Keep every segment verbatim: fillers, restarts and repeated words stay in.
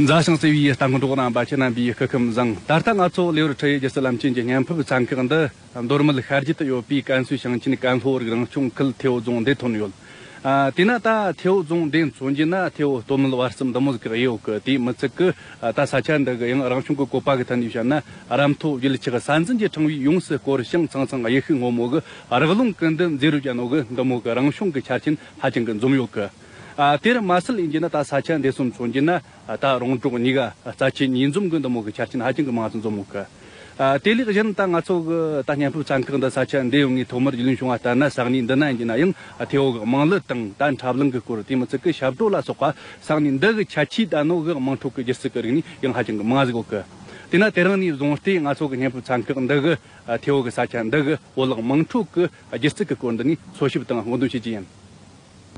མཛའ་ཞིང་བརྩེ་བའི་ལྟ་མཁན་གྲོགས་རྣམ་པ་ཁྱེད་རྣམ་པའི་སྐུ་ཁམས་བཟང་། ད་ལྟ་ང་ཚོ་ལེའུ་ཁྲི་ཡི་སྒྱུ་རྩལ་ལམ་ཆེན་གྱི་བརྙན་ཕབ་ཚན་ཁག་འདི། མདོ་སྨད་ཤར་རྒྱུད་དུ་ཡོད་པའི་ཀན་སུའུ་ཞིང་ཆེན་ཀན་ལྷོ་རིགས་རང་སྐྱོང་ཁུལ་ཐེའོ་རྫོང་འདིར་ཐོན་ཡོད། ཨ། དེས་ན་ད་ཐེའོ་རྫོང་འདི་མཚོན་རྒྱུ་ན་ཐེའོ་སྟོད་སྨད་བར་གསུམ་འདི་མོ་ཟིག་གི་དབྱེ་ཡོད་གི། དེས་མི་ཚད་གི། ཨ། ད་ས་ཆ་འདི་གི་ཡང་རང་བྱུང་གི་བཀོད་པ་གི་ཐད་ནས་བཤད་ན། ར་མཐོ་རྒྱུད་ཆགས་ས་འཛིན་གྱིས་འཕྲེང་བའི་ཡོངས་སུ་བསྐོར་ཞིང་། ཚང་ཚང་གཡུ་ཤུལ་སྔོན་མོ་གི་རག་རླུང་ཀུན་འདུས་མཛེས་རུ་བཅའ་ནོ་གི་འདི་མོ་གི་རང་བྱུང་གི་ཆ་རྐྱེན་ཧ་ཅང་གི་འཛོམས་ཡོད་གི། ཨ། དེར་མ་ཟད་ཡིན་རྒྱུ་ན་ད་ས་ཆ་འདི་སོ་མཚོན་རྒྱུ་ན། ཨ། ད་རོང་འབྲོག་གཉིས་ཀ་རྩ་ཆེ་ཉེས་འཛོམས་གི་འདི་མོ་གི་ཆ་རྐྱེན་ཧ་ཅང་གི་མང་ཙམ་འཛོམས་ཡོད་གི། ཨ། དེ་ལས་གཞན་ད་ང་ཚོ་གི་ད་བརྙན་ཕབ་ཚན་ཁག་འདི་ས་ཆ་འདི་ཡོང་ངེས་ཐོག་མར་རྒྱུས་ལོན་བྱུང་བ་ལྟར་ན། ས་གནས་འདི་ན་ཡིན་རྒྱུ་ན་ཡང་ཐེའོ་གི་དམངས་གླུ་དང་ད་འཁྲབ་གླིང་གི་སྐོར། དེ་མི་ཚད་གི་ཞབས་བྲོ་ལ་སོགས་པ་ས་གནས་འདི་གི་ཁྱད་ཆོས་ལྡན་ནོ་གི་དམངས་ཁྲོད་གི་སྒྱུ་རྩལ་གི་རིག་གནས་ཡང་ཧ་ཅང་གི་མང་ཟིག་ཡོད་གི། དེས་ན་དེ་རིང་ནས་བཟུང་སྟེ་ང་ཚོ་གི་བརྙན་ཕབ་ཚན་ཁག་འདི་གི། ཨ། ཐེའོ་གི་ས་ཆ་འདི་གི་བོད་ལུགས་དམངས་ཁྲོད་གི་སྒྱུ་རྩལ་གི་སྐོར་འདི་ནས་འཚོལ་ཞིབ་དང་སྔོག་འདོན་བྱེད་རྒྱུ་ཡིན།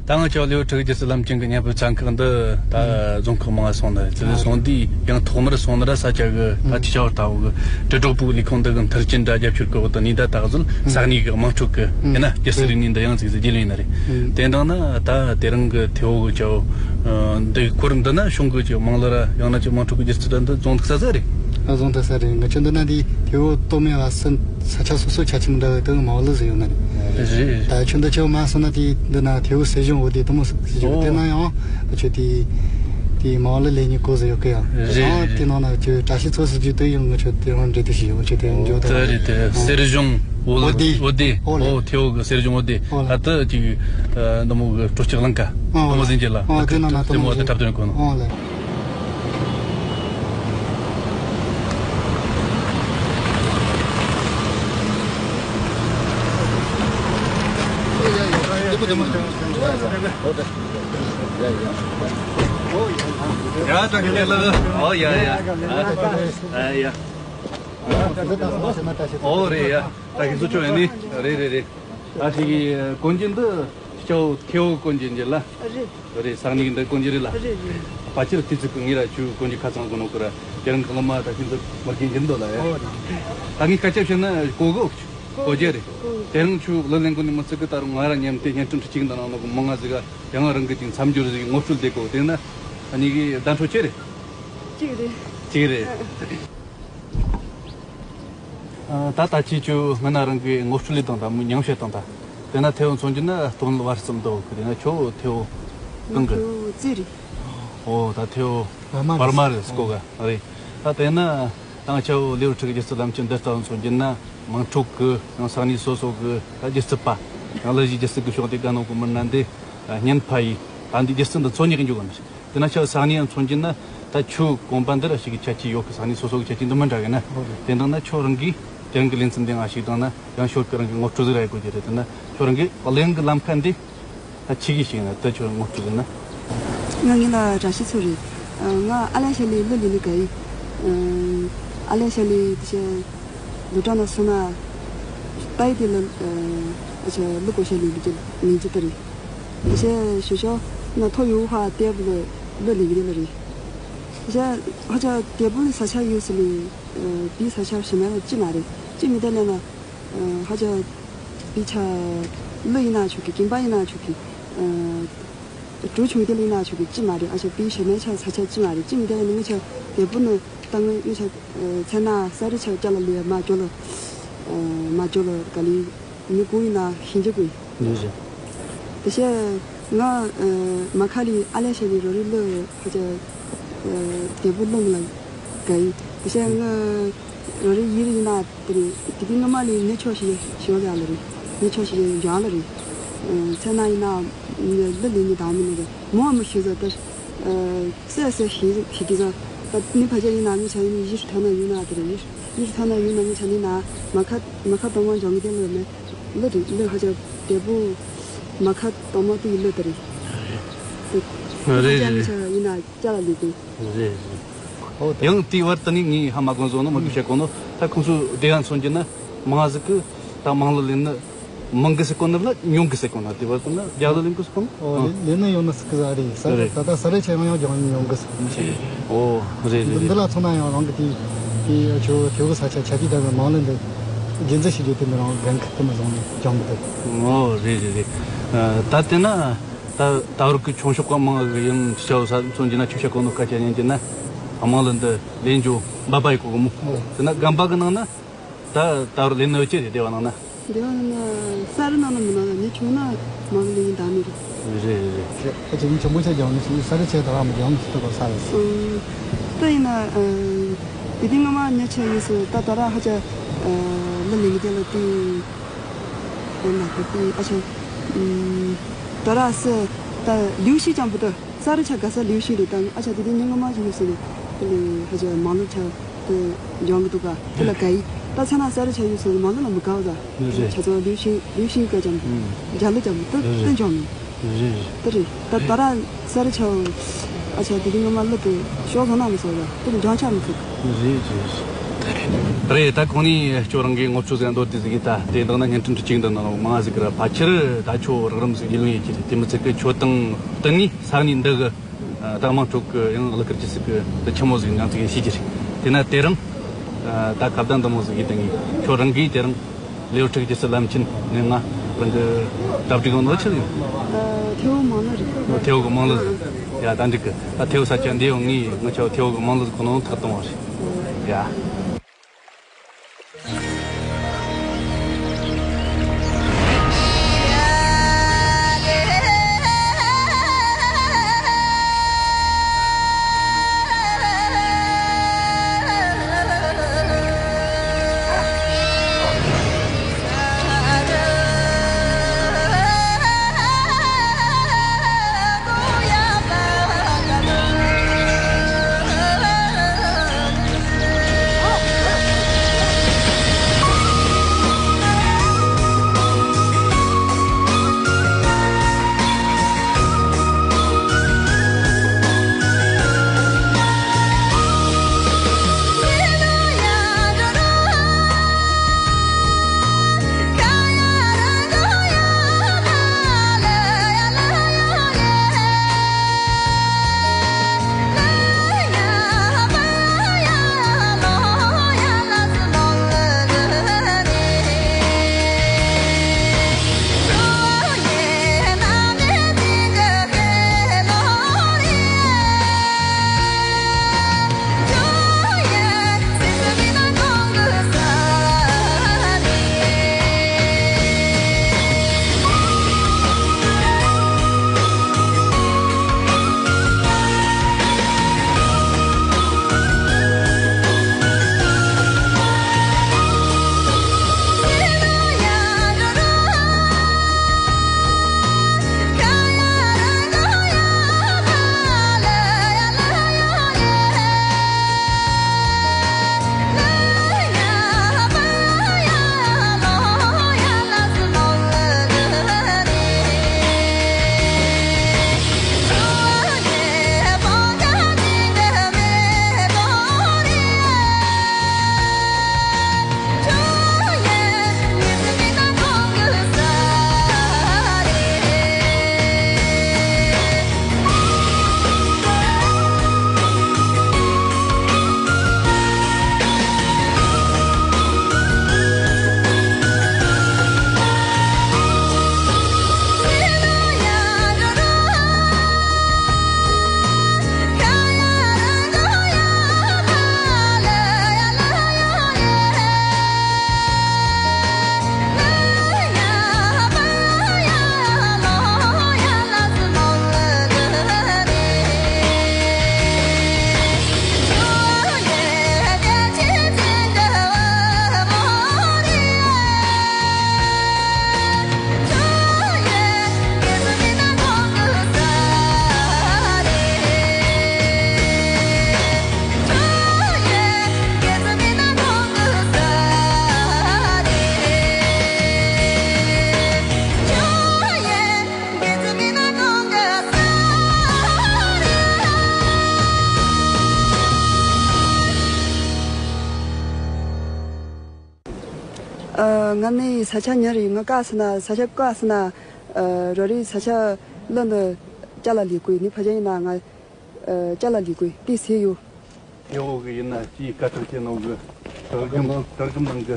ད་ང་ཚོ་ལེའུ་ཁྲི་གི་སྒྱུ་རྩལ་ལམ་ཆེན་གྱི་བརྙན་ཕབ་ཚན་ཁག་འདི་ད་རྫོང་ཁག་མང་སོང་ནས། དེ་ལས་སོང་དུས་ཡང་ཐོག་མར་སོང་ན་ར་ས་ཆ་གི་ད་ཅི་བྱ་བར་ལྟ་བུ་གི་དྲིལ་སྒྲོག་པུའུ་ལས་ཁུངས་འདི་གི་མཐུན་རྐྱེན་འདྲ་རྒྱབ་སྐྱོར་གི་འོག་ཏུ་ནས་ད་ད་གཟོད་ས་གནས་གི་དམངས་ཁྲོད་གི་ཡིན་ན་སྒྱུ་རྩལ་རིག་གནས་འདི་ཡང་ཅིག་ཟིག་རྒྱུས་ལོན་ཡིན་ན་རེད། དེ་འདྲ་ན་ད་དེ་རིང་གི་ཐེའོ་གི་ཅའོ་འདི་སྐོར་འདི་ན་གཞུང་གི་ཅིག་དམངས་གླུ་ར་ཡང་ན་ཅིག་དམངས་ཁྲོད་གི་སྒྱུ་རྩལ་འདི་རྫོང་འདུག་ས་ས་རེད། ཨ། རྫོང་འདུག་ས་རེད། ང་ཚོ་འདི་ན་འདི་ཐེའོ་སྟོད་སྨད་བར་གསུམ་ས་ཆ་སོ་སོ་ཆ་ཆེན་འདྲ་བའི་དུ་མའོ་ལི་ཟེར་ཡོད་ན་རེད། རེད། ད་ཁྱོད་འདི་ཆོ་མ་སོང་ན་དེ་འདི་ན་ཐེའུ་གསེར་གཞོང་འོ་དེ་དུ་མོ་ཟེར་གྱི་ཡོད། ཨོ། དེ་ན་ཡང་ཁྱོད་དེ་དེ་མའོ་ལི་ལེ་ཉི་གོ་ཟེར་ཡོད་གི་ཡང་། རེད། ཡང་དེ་ནང་ན་ཁྱོད་བཀྲ་ཤིས་མཚོ་ཟེར་གྱི་དུ་ཡང་ང་ཁྱོད་དེ་རང་འབྲེལ་དུ་ཞིག་ཡོད། ཁྱོད་དེ་འཇོག་ད་རེད། དེ་གསེར་གཞོང་འོ་ལི་འོ་དེ། འོ་དེ། ཨོ་ལེ། ཨོ། ཐེའུ་གི་གསེར་གཞོང་འོ་དེ། ཨོ་ལེ། ད་ལྟ་ཅིག་འདི་མོ་གི་སྤྲོ་སྐྱིད་གླིང་ག་ཨོ་འདི་མོ་ཟིན་གྱི་ལ། ཨོ་དེ་ན་ན་དེ་མོ་དེ་འཁྲབ་སྟོན་གོ་ནོ། ཨོ་ལེ། ཡ་ད་གི་ལ། ཨོ་ཡ་ཡ། ཨ་ཡ། ཨོ་རེད་ཡ། ད་གི་སུ་ཆོ་ཡ་ནི། རེད་རེད་རེད། ད་ཅིག་གོན་རྒྱུ་འདི། ཁྱོད་ཐེའུ་གོན་རྒྱུ་འདི་ལ། རེད། རེད། སང་ཉིན་འདི་གོན་རྒྱུ་རེད་ལ། རེད་རེད། ཕལ་ཆེར་དུས་ཚོད་ཀྱི་ངེད་ར་ཆུ་གོན་རྒྱུ་ཁ་ཚང་གོ་ནོ་ཁོ་ར་རྒྱ་རང་གི་ལོ་མ་ད་ཁྱིམ་ཚང་མར་གྱིན་གྱིན་འདུག་ལ་ཡ། ཨོ་རེད། ད་ངས་སྐད་ཆ་བཤད་ན་གོ་གི་ཨོ་ཆུ་གོ་རྒྱུ་རེད། དེ་རིང་ཆུ་ལོ་ལེན་གོ་ནི་མི་ཚིག་གི་ད་རུང་ང་ར་མཉམ་དེ་བརྙན་འཕྲིན་ཁྲི་གཅིག་འདི་ནང་ནོ་གི་མི་ང་ཟིག་ག་ཡང་རང་གི་ཅིག་མཚམས་སྦྱོར་ཟིག་ངོ་སྤྲོད་དེ་གོ། དེ་ན་ཨ་ནི་གི་བརྡ་འཕྲོད་ཆེ་རེད། གཅིག་རེད། གཅིག་རེད། ཨ། ད་ད་ཅི་ཆུ་སྔ་ན་རང་གི་ངོ་སྤྲོད་ལས་དང་ད་མོ་མྱང་བཤད་དང་ད། དེ་ན་ཐེའུ་མཚོན་རྒྱུ་ན་སྟོད་སྨད་བར་གསུམ་འདུག་གི། དེ་ན་ཁྱོད་ཐེའུ་གང་གི། ང་ཐེའུ་རྩེ་རེད། ཨོ། ད་ཐེའུ་བར་མ་བར་མ་རེད་ཟེར་གོ་ག་རེད། ད་དེ་ན་ད་ང་ཆོ་ལེའུ་ཁྲི་གི་སྒྱུ་རྩལ་ལམ་ཆེན་འདི་ལྟ་བུ་མཚོན་རྒྱུ་ན་དམངས་ཁྲོད་གི་ཡང་ས་གནས་སོ་སོ་གི་ད་སྒྱུ་རྩལ་པ་ཡང་གླུ་གཞས་སྒྱུ་རྩལ་གི་ཕྱོགས་དེ་ག་ནོ་གི་མི་སྣ་འདི་བརྙན་ཕབ་ཡིན། ད་འདི་སྒྱུ་རྩལ་འདི་འཚོལ་ཉེ་གི་འཇུག་ག་མི་ཤེས། དེ་ན་ཆ་ས་གནས་ཡང་མཚོན་རྒྱུ་ན་ད་ཆུ་གོམ་པ་འདི་ར་ཞིག་གི་ཁྱད་ཆོས་ཡོད་གི། ས་གནས་སོ་སོ་གི་ཁྱད་ཆོས་འདི་མི་འདྲ་གི་ན། ཨོ་རེད། དེ་འདྲ་ན་ཁྱོད་རང་གིས་དེ་རིང་གི་ལེ་ཚན་འདི་ང་ཞིག་དང་ན་ཡང་ཤོད་གི་རང་གི་ངོ་སྤྲོད་ཟིག་ར་ཡི་གོ་རྒྱུ་རེད། དེ་ན་ཁྱོད་རང་གི་གླུ་ལེན་གི་ལམ་ཁ་འདི་ད་ཆི་གི་ཞིག་ན་ད་ཁྱོད་ངོ་སྤྲོད་ཟིག་ན། ང་ངི་ལ་བཀྲ་ཤིས་མཚོ་རེད། ང་ཨ་ལེ་ཤ་ལི་གླུ་ལེན་ནི་ག་ཡི། ཨ་ལེ་ཤ་ལི་དེ་ཤ་ལུ་ཀྲ་ན་སོ་ན་ཏའི་དེ་ལ་ཨ་ཆ་གླུ་གོ་ཤ་ལི་ལི་ལེན་གྱི་ད་རེད། དེ་ཤ་ཞུ་ཤོ་ན་ཐོ་ཡུ་ཧ་ཏེབ་ལ་གླུ་ལེན་གྱི་ལ་རེད། ཤ་ཧ་ཅ་དེ་བུ་ས་ཆ་ཡོད་སི་ལི་བི་ས་ཆ་ཞི་མ་ལ་ཅི་མ་རེད། ཅི་མི་དེ་ལ་ན་ཧ་ཅ་བི་ཆ་གླུ་ཡིན་ན་ཆོག་གི། གིམ་པ་ཡིན་ན་ཆོག་གི། གྲུ་ཆུང་དེ་ལ་ཡིན་ན་ཆོག་གི། ཅི་མ་རེད། ཨ་ཆ་བི་ཞི་མ་ཆ་ས་ཆ་ཅི་མ་རེད། ཅི་མི་དེ་ལ་ན་ངི་ཆ་དེ་བུ་ནི་ད་ངི་ངི་ཆ་ཚེ་ན་ས་རི་ཆ་སྐྱ་ལ་ལུས་མ་ཅོ་ལ་མ་ཅོ་ལ་ག་ལི། མི་ཀུ་ཡིན་ན་ཤིན་ཅི་ཀུ་ཡིན། ལུས་རེད། དེ་བྱས་ང་མ་ཁ་ལི་ཨ་ལེ་ཤ་ལི་རོ་རི་ལུ་ཧ་ཅ་དེ་བུ་ལུང་ལ་ག་ཡིན། དེ་བྱས་ང་རོ་རི་ཡིར་ཡིན་ན་དེ་རེད། དེ་གི་ང་མ་ལི་ནི་ཆོ་ཞིག་ཞོ་ལ་ལ་རེད། ནི་ཆོ་ཞིག་འཇང་ལ་རེད། ཚེ་ན་ཡིན་ན་ལི་ལི་ནི་དང་མི་ནི་རེད། མོ་མི་ཤི་ཟ་དེར། སེ་སེ་ཤི་ཤི་གི་ཟ། ད་ནི་ཕ་ཅག་ཡིན་ན་ནི་ཆ་ཡིན་ཡིར་ཐ་ན་ཡུ་ན་དེ་རེད། ཡིར་ཡིར་ཐ་ན་ཡུ་ན་ནི་ཆ་ནི་ན་མ་ཁ་མ་ཁ་དོ་མ་འཇང་གི་དེ་ལོ་མེ། ལོ་དེ་ལོ་ཧ་ཅ་དེ་བུ་མ་ཁ་དོ་མ་དེ་ལོ་དེ་རེད། དེ་རེད་ཧ་ཅ་ནི་རེད། ཆ་ཡིན་ན་ཅ་ལ་ལི་དེ། རེད་རེད། ཡང་དེའི་བར་དུ་ནི་ངས་ཧ་མ་གོ་བཟོ་ནོ་མ་གི་བཤད་གོ་ནོ། ད་ཁོང་ཚོ་དེ་ཡང་མཚོན་རྒྱུ་ན་མང་ཟིག་གི་ད་དམངས་གླུ་ལེན་ནི་མང་གི་ཟེར་གོ་ནི་ལ་ཉུང་གི་ཟེར་གོ་ན། དེ་བར་དུ་ན་རྒྱ་གླུ་ལེན་གི་ཟེར་གོ་ན། ཨོ། ཨ། ལེན་ནི་ཡོང་ནི་ཟེར་གི་ཟ་རེད། ས་རེད། ད་ལྟ་ས་རེད་ཆེ་ཡང་ཡང་ཀྱང་ཉུང་གི་ཟེར་གོ་ན། ཨོ་རེད་རེད་འདི་རེད། ལ་མཚོན་ན་ཡང་རང་གི་དེ་དེ་ཆུ་ཐེའུ་གི་ས་ཆ་ཆ་དེ་ད་གི་དམངས་གླུ་འདི་རྒྱུན་འཛིན་བྱེད་རྒྱུ་དེ་ནི་རང་འགན་ཁུར་དུ་མི་བཟུང་ནས་སྦྱོང་གི་འདུག་ཨོ་རེད་རེད་རེད། ད་དེ་ན་ད་ད་བར་གི་ཆུང་ཤོག་པ་མང་གི་ཡང་ཆ་བོ་ས་མཚོན་རྒྱུ་ན་ཆུ་བཤད་གོ་ནོ་སྐད་ཆ་ཉན་རྒྱུ་ན། དམངས་ལ་འདི་ལེན་རྒྱུ་འབབ་པ་ཡི་གོ་གི་མོ། དེ་ན་སྒམ་པ་གི་ནང་ན་ད་ད་རུ་ལེན་ནི་ཡོད་ཀྱི་རེད། སྡེ་བ་ནང་ན། སྡེ་བ་ནང་ན་ས་རི་ནང་ན་མི་ནང་ན་ནི་ཆུང་ན་མང་གི་ལེན་ད་ནི་རེད། རེད་རེད་རེད། ཨ་ཅེ་ཡིན་ཆེན་པོ་ཆ་རྒྱང་ནི་ཞིག་ས་རི་ཆེ་ད་ར་མི་རྒྱང་ནི་ཞིག་ཏུ་གོ་ས་རེད། ད་ཡིན་ན་དེ་དུས་སྔ་མ་ཉ་ཆ་ཡོད་སུ་ད་ད་ར་ཧ་ཅ་ལ་ལེན་གི་དེ་ལ་དུས་ཡང་ན་དེ་དུས་ཨ་ཅེ་ད་ར་སུ་ད་ལིའུ་ཤི་ཅང་པོ་ད། ས་རི་ཆ་ག་ས་ལིའུ་ཤི་རེད་དང་ཨ་ཅག་དེ་དེ་ཉིན་ངོ་མ་ཞིག་ཡོད་ཟེར་ནས་དེ་ལས་ཧ་ཅག་མང་ལོ་ཆ་དེ་འཇོང་གི་འདུག་ག་དེ་ལ་ག་ཡི་ད་ཚ་ན་ས་རི་ཆ་ཡོད་ཟེར་ནས་མང་ལོ་ལ་མི་དགའ་བ་ད་རེད། ཆ་ཚང་ལིའུ་ཤི་ལིའུ་ཤི་ག་ཅམ་རྒྱ་ལོ་ཅམ་དེ་དེ་འཇོང་མི་རེད། དེ་རེད། ད་ད་ར་ས་རི་ཆ་ཨ་ཅག་དེ་དེ་ངོ་མ་ལོ་དེ་ཤོག་ཚང་ན་མི་སོ་ད་དེ་ལ་འཇོང་ཆ་མི་ཐུབ། རེད་རེད། རེད། ད་གོང་ནས་ཁྱོད་རང་གིས་ངོ་སྤྲོད་ཟེར་འདོད་དེ་ཟིག་གི་ད་དེ་འདང་ན་བརྙན་འཕྲིན་དྲི་གཅིག་འདི་ནང་མང་ཟིག་གི་ར་ཕལ་ཆེར་ད་ཁྱོད་རགས་རིམ་ཟིག་ཡིད་ལོང་ཡིན་གྱི་རེད། དེ་མི་ཚད་གི་ཁྱོད་དང་བསྟུན་ནས་ས་གནས་འདི་གི་ད་དམངས་ཁྲོད་གི་ཡང་གླུ་གར་གྱི་ཟིག་གི་འདི་ཆི་མོ་ཟིག་ཡིན་ནང་ཟིག་ཤེས་ཀྱི་རེད། དེ་ན་དེ་རིང་ད་ཁ་བརྡ་འདི་མོ་ཟིག་ཡིན་དང་ངས་ཁྱོད་རང་གིས་དེ་རིང་ལེའུ་དྲུག་གི་སུ་ལམ་ཆེན་ནས་ང་རང་གི་གྲ་སྒྲིག་ཡོང་ནོ་ཆི་ཡིན། ཐེའུ་མང་ལོ་རེད། ཐེའུ་གི་མང་ལོ་ཟིག་ཡ་ད་འགྲིག་གི་ད་ཐེའུ་ས་ཆ་འདི་ཡོང་ངས་ང་ཆ་ཐེའུ་གི་མང་ལོ་ཟིག་ཁོ་ནང་ཐག་གཏོང་བ་རེད་ཡ། ཨ། ང་ནི་ས་ཆ་ཉེ་རེད། ང་ཀ་ཟེར་ན་ས་ཆ་ཀ་ཟེར་ན། ཨ། རོ་རི་ས་ཆ་ལ་ནི་ཅ་ལ་ལི་ཀུའི་ནི་ཕ་ཅ་ཡིན་ན་ང་། ཨ། ཅ་ལ་ལི་ཀུའི་ཏི་སེ་ཡོ། ཡོ་གི་ཡིན་ན་ཅི་ཀ་ཐུག་ཅེ་ནོ་གི་དར་རྒྱུམ་དར་རྒྱུམ་ནང་གི་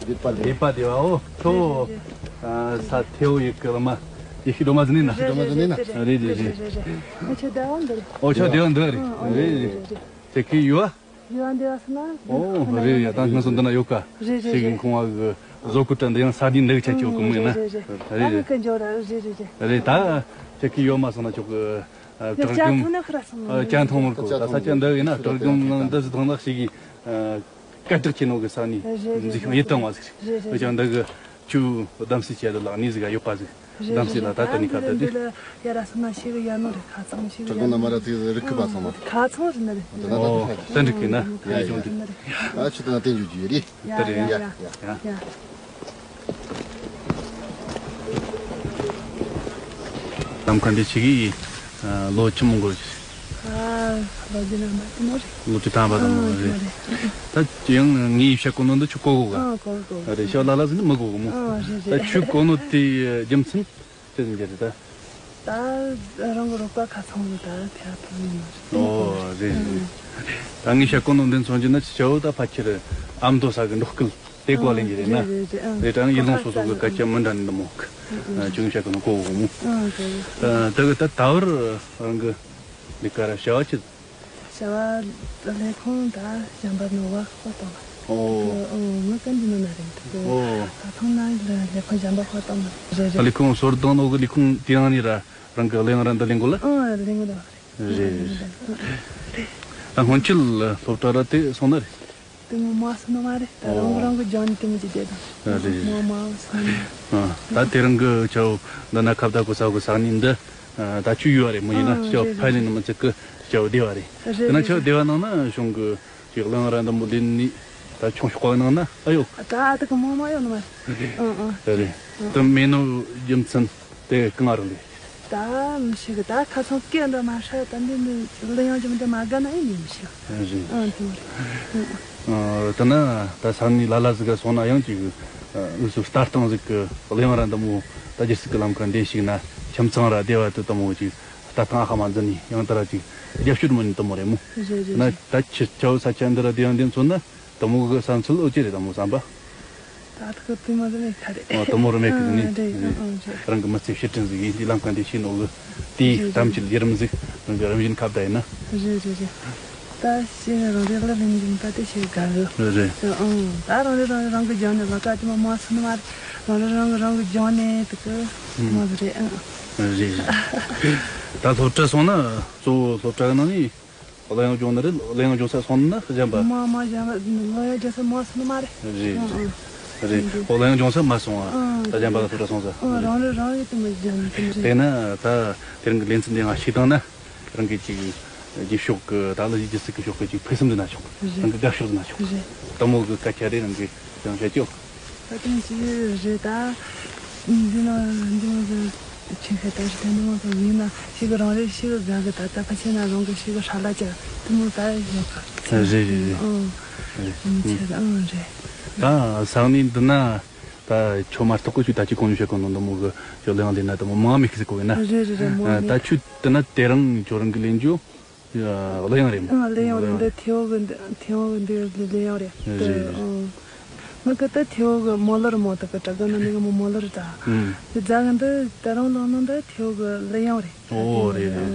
རིག་པ་ལས་རིག་པ་དེ་བའོ་ཁྱོ། ཨ། ས་ཐེའུ་ཡི་གི་ལ་མ་ཡི་ཤི་ལོ་མ་ཟིན་ན་རེད་རེད་རེད། ཨ། ཆ་དེ་བ་འདི་རེད། ཨོ་ཆ་དེ་བ་འདི་རེད། རེད་རེད། དེ་གི་ཡོད། ཡོད་འདི་བ་སོང་ན། ཨོ་རེད་ཡ། ད་སྔ་སོ་འདི་ན་ཡོད་ཀ་རེད་རེད་ཞིག་གི་རེད། ཁང་བ་གི་བཟོ་བཀོད་དྲ་འདི་ཡང་ས་དེའི་འདི་གི་ཆ་ཆེ་བ་གི་མོ་ཡིན་ན། རེད་རེད་རེད། ད་རེད་ངི་ཀི་འཇོག་ར་རེད་རེད་རེད། རེད། ད་ཆ་གི་ཡོད་མ་སོང་ན་ཆོག་གི། ཡ་བྲག་ཅ་འཐུང་ན་ཁ་ར་སོང་ན། ཅ་འཐུང་མོར་གོ་ད་ས་ཆ་འདི་ཡིན་ན་བྲག་རྒྱུན་ནང་འདི་ཟི་ཐང་ནག་ཞིག་གི། སྐད་གྲགས་ཆེ་ནོ་གི་ས་ནས་རེད་རེད་འཛིགས་རེད་ཡིད་དང་བ་ཟིག་རེད་རེད། འོ་ཅང་འདི་གི་ཆུ་གདམ་སྲིད་བྱས་ལ་ནི་ཟིག་ག་ཡོད་པ་ཟིག་རེད་གདམ་སྲིད་ལ་ད་ལྟ་ནི་ཁ་བརྡ་དེ། ཡ་ར་སོང་ན་ཤི་གི་ཡ་ནོ་རེད། ཁ་ཚང་ཤི་གི་ཡ་ནོ་རེད། ཁ་ཚང་རེད་ན་རེད། ཨོ་ད་འགྲིག་གི་ན་ཡ་ཡོང་གི། ཨ་ཆུ་དང་བསྟན་རྒྱུ་རྒྱུ་ཡ་རེད། ཡ་ཡ་ཡ་ཡ། ལམ་ཁ་འདི་ཆེ་གི་ལོ་ཆི་མོ་འགོར། ཨ་ལོ་རྒྱུས་ན་མ་དེ་མོ་རེད། ལོ་དྲུག་ཐམ་པ་དང་མོ་རེད། ད་ཡང་ངའི་བཤད་གོ་ནོ་འདི་ཆུ་གོ་གོ་ག་ཨ་གོ་གོ་རེད། ཤ་ལ་ལ་ཟིན་མི་གོ་གོ་མོ། ཨ་རེད་ད་རེད། ཆུ་གོ་ནོ་དེ་རྒྱུ་མཚན་དེ་ཟིན་རྒྱུ་རེད་ད། ད་རང་གི་རོགས་པ་ཁ་ཚང་ནི་ད་ཐེ་ཐོ་ཡིན་ནོ་རེད། ཨོ་རེད་རེད། ད་ངའི་བཤད་གོ་ནོ་འདི་མཚོན་རྒྱུ་ན་ཆུ་ཆའོ་ད་ཕ་ཁྱེར་ཨ་མདོ་ས་གི་འབྲོག་སྐད། དེ་གོ་ལེན་གྱི་རེད་ན། རེད་རེད་རེད། ཨང་། རེད་དྲང་ཡིད་ལོང་སོ་སོ་གི་སྐད་ཆ་མི་འདྲ་ནི་འདི་མོ། ཨང་། ཅུང་ཞིག་གི་ནི་གོ་གོ་མོ། ཨང་། དེ་གི་ད་ད་བར་རང་གི་ལས་ཀ་ར་བྱ་བ་ཅི། བྱ་བ་ལས་ཁུངས་ད་གཞན་པ་ནོར་བ་ཁོ་དང་། ཨོ། ཨོ་ངི་ཀན་འདི་ནོ་ན་རེད་འདུག་ཨོ། ད་ཐོང་ན་ལས་ཁུངས་གཞན་པ་ཁོ་དང་རེད་རེད། ལས་ཁུངས་སོར་དང་ནོ་གི་ལས་ཁུངས་དེ་རང་ནི་ར་རང་གི་གླེང་ར་འདི་ལེན་གོ་ལ། ཨང་ལེན་གོ་ལ། རེད་རེད། ད་སྔོན་ཆད་སློབ་གྲྭ་ར་དེ་སོང་ན་རེད། དེ་མོ་མ་སོང་ནོ་མ་རེད། ད་རང་གི་རང་གི་ལྗོངས་ནས་དེ་མོ་ཅིག་བསྡད་དང་། ཨ་རེད། མ་མ་སོང་ནི། ཨ་ད་དེ་རིང་གི་ཆའོ་འདི་ན་ཁ་བརྡ་གོ་ས་གོ་ས་ནི་འདི་ད་ཆུ་ཡོད་རེད་མོ་ཡིན་ན་ཨ་ཆའོ་རེད་ཕ་ལི་རེད་ནི་མི་ཚིག་གི་ཆའོ་བདེ་བ་རེད། རེད་དེ་ན་རེད་ཆའོ་རེད། བདེ་བ་ནང་ན་གཞུང་གི་ཅིག་གླང་ར་འདི་མོ་ལེན་ནི་ད་ཆུང་ཤོག་ག་ནང་ན་ཨ་ཡོ། ད་ཨ་ད་གི་མ་མ་ཡོད་ནི་མ་རེད། ཨ་ཨ་རེད། དེ་མེད་ནོ་རྒྱུ་མཚན། དེ་གང་རུང་ལས། ད་མི་ཤེས་གི་ད་ཁ་ཚང་སྐད་འདྲ་མ་ཧྲ་ད་འདི་འདི་གླུ་དབྱངས་ཅུང་འདི་མ་དགའ་ན་ཨེ་ནི་མི་ཤེས། རེད། ཨང་དེ་མོ་རེད། ཨ་ད་ན་ད་ས་ནི་ལ་ལ་ཟིག་ག་སོང་ན་ཡང་ཅིག་ཨུ་སུ་ལྟ་སྟངས་ཟིག་གི་གླུ་དབྱངས་ར་འདི་མོ་ད་སྒྱུ་རྩལ་གི་ལམ་ཁ་འདི་ཞིག་ན་ཁྱིམ་ཚང་ར་སྡེ་བ་དུ་འདི་མོ་ཅིག་ལྟ་སྟངས་ཨ་ཁ་མ་འཛིན་ནི་ཡང་ད་ར་ཅིག་རྒྱབ་སྐྱོར་མི་ནི་འདི་མོ་རེད་མོ། རེད་རེད་ན་རེད། ད་ཁྱི་ཆའོ་ས་ཆ་འདི་ར་དེ་ཡང་འདི་མཚོན་ན། དེ་མོ་གི་བསམ་ཚུལ་ཨོ་ཅི་རེད་དེ་མོ་བསམ་པ། ད་ཐུག་དེ་མོ་རུ་མེད་ཁ་རེད། ཨོ་དེ་མོ་རུ་མེད་ཁ་རེད་ནི། ཨ་རེད། ཨ་རེད། རང་གི་མི་ཚེ་ཕྱིར་དྲན་ཟིག་ཡིན་དེ་ལམ་ཁ་འདི་ཤེས་ནོ་གི་དེའི་རེད་གཏམ་རེད། གྱི་ལས་རིམ་ཟིག་རང་གི་རང་བཞིན་ཁ་བརྡ་ཡིན་ན། རེད་རེད་རེད། ད་ཤེས་ནས་རང་རེ་ལ་ལེན་གྱིན་ད་དེ་ཤེས་དགའ་གི། རེད་རེད། ཨང་ད་རང་རེ་རང་རེ་རང་གི་ལྗོངས་ནས་ལ་ཀ་དེ་མོ་མ་སུ་ནི་མ་རེད། རང་རེ་རང་གི་རང་གི་ལྗོངས་ནས་དེ་གི་དེ་མོ་ཟིག་རེད། ཨང་རེད་རེད། ད་སློབ་གྲྭ་སོང་ན་གཙོ་བོ་སློབ་གྲྭ་གི་ནང་ནས། གླུ་དབྱངས་སྦྱོང་ནི་རེད། གླུ་དབྱངས་སྦྱོང་ས་སོང་ན་གཞན་པ། མ་མ་གཞན་པ་གླུ་དབྱངས་སྦྱོང་ས་མ་སོང་ནི་མ་རེད། རེད། ཨང་ཨང་། རེད། རེད། ཨོ་གླུ་དབྱངས་སྦྱོང་ས་མ་སོང་ཨ། ཨང་། ད་གཞན་པ་ལ་ཐུག་ར་སོང་ས། ཨང་། རང་རེ་རང་རེ་དེ་མོ་སྦྱོང་ནི་དེ་མོ་རེད། དེ་ན་ད་དེ་རིང་གི་ལེ་ཚན་འདི་ང་ཞིག་བཏང་ན་རང་གི་ཅིག་རྗེས་ཕྱོགས་ཀྱི་ད་གླུ་གཞས་སྒྱུ་རྩལ་གྱི་ཕྱོགས་ཀྱི་ཅིག་ཕུགས་བསམ་འདི་ན་ཆོག་རང་གི་དགའ་ཕྱོགས་འདི་ན་ཆོག་རེད། དེ་མོ་གི་སྐད་ཆ་རེ་རང་གི་ཅང་བཤད་ཀྱོ། ད་ཐེངས་ཀྱི་རེད་ད། འདི་ན་འདི་ན་ཆིག་ཤད་ད་ཞིག་དེ་འདི་མ་ཐོབ་ཡིན་ན་ཤི་གི་རང་རེ་ཤི་གི་དགའ་གི་ད་ད་ཕ་ཆེ་ན་རང་གི་ཤི་གི་ཧྲ་ལ་ཅག་དེ་མོ་ད་ཡོད་ག་རེད་རེད་རེད། ཨང་། རེད། མི་ཆེ་ད་ཨང་རེད། ད་ས་གནས་འདི་ན་ད་ཆོ་མ་གཏོགས་གི་ཆུ་ད་ཅི་གོང་ནས་བཤད་གོ་ནོ་འདི་མོ་གི་ཡོད་ལེ་ཡང་ལེ་ན་དེ་མོ་མང་མེད་གི་ཟེར་གོ་གི་ན། རེད་རེད་རེད་མོ་ད་ཆུ་དེ་ན་དེ་རང་ཁྱོད་རང་གི་ལེན་རྒྱུ། གླུ་དབྱངས་རེད་མོ། ཨ་གླུ་དབྱངས་རེད། འདི་ཐེའུ་གི་འདི་ཐེའུ་གི་འདི་གླུ་དབྱངས་རེད། རེད་རེད། ཨང་། ང་གི་ད་ཐེའུ་གི་མོ་ལར་མོ་ད་གི་དྲ་གི་ན་ནི་གི་མོ་མོ་ལར་ད། ཨང་། དེ་རྫ་གི་འདི་ད་རུང་ལོ་ནོ་འདི་ཐེའུ་གི་གླུ་དབྱངས་རེད། ཨོ་རེད་རེད།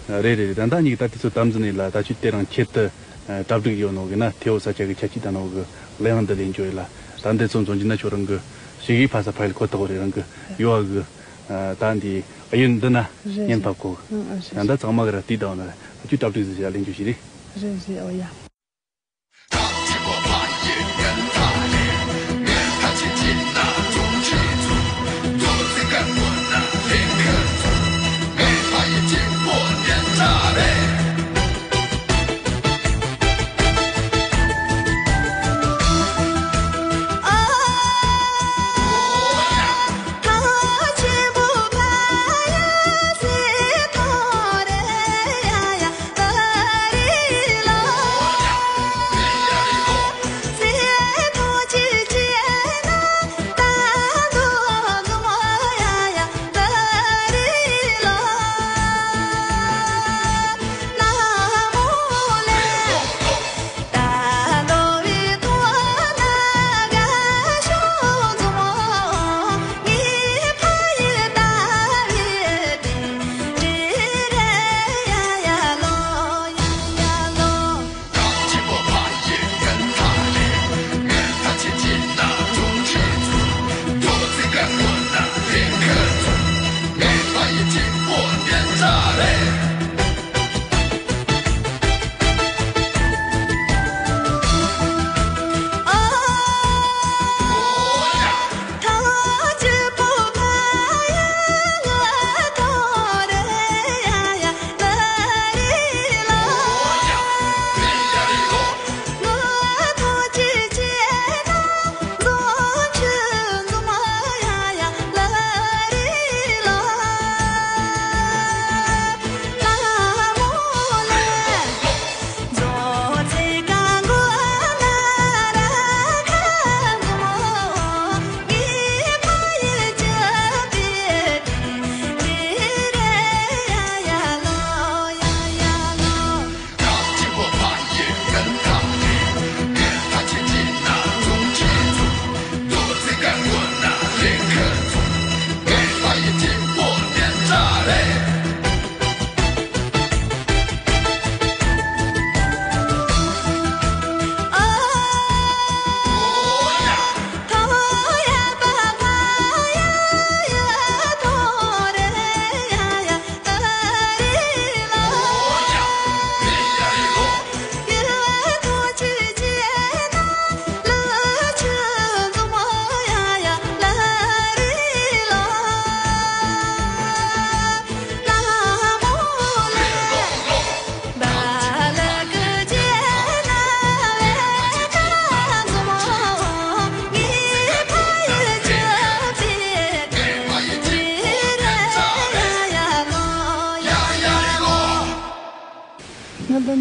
ཨང་། རེད་རེད་རེད། ད་ད་ཉིག་ད་དེ་ཚོ་དམ་འཛིན་ཡིན་ལ་ད་ཆུ་དེ་རང་ཁྱེད་དུ་གྲ་སྒྲིག་ཡོད་ནོ་གི་ན་ཐེའུ་ས་ཆ་གི་ཆ་ཅི་ད་ནོ་གི་གླུ་དབྱངས་འདི་ལེན་རྒྱུ་ཡིན་ལ་ད་འདི་ཚོ་མཚོན་གྱི་ན་ཁྱོད་རང་གི་ཞིག་གི་ཕ་ས་ཕ་ཡིལ་ཁོ་ཐག་རེད་རང་གི་ཡོ་ཨ་གི། ད་འདི་གཡོན་འདི་ན་རེད་གཉེན་རེད། ཕབ་གོ་ཨང་ཨང་། རེད། ཡང་ད་རེད། ཚང་མ་གི་ར་དེ་དང་ན་ཨ་ཅུ་གྲ་སྒྲིག་ཟེར་ཡ་ལེན་རྒྱུ་ཞིག་རེད། རེད་རེད་ཨོ་ཡ།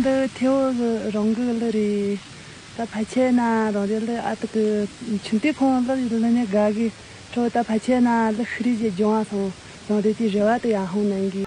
འདི་ཐེའོ་གི་རང་གི་གླུ་རེད། ད་ཕལ་ཆེར་ན་རང་རེ་གླུ་ཨ་ཏི་གི་ཆུང་དུས་ཁོང་གླུ་གླུ་ནས་དགའ་གི། ཁྲོ་ད་ཕལ་ཆེར་ན་གླུ་ཤི་རི་ཞེ་སྦྱོང་བ་སོང་། རང་རེ་དེ་རེ་བ་དེ་ཡར་ཧོང་གནང་གི།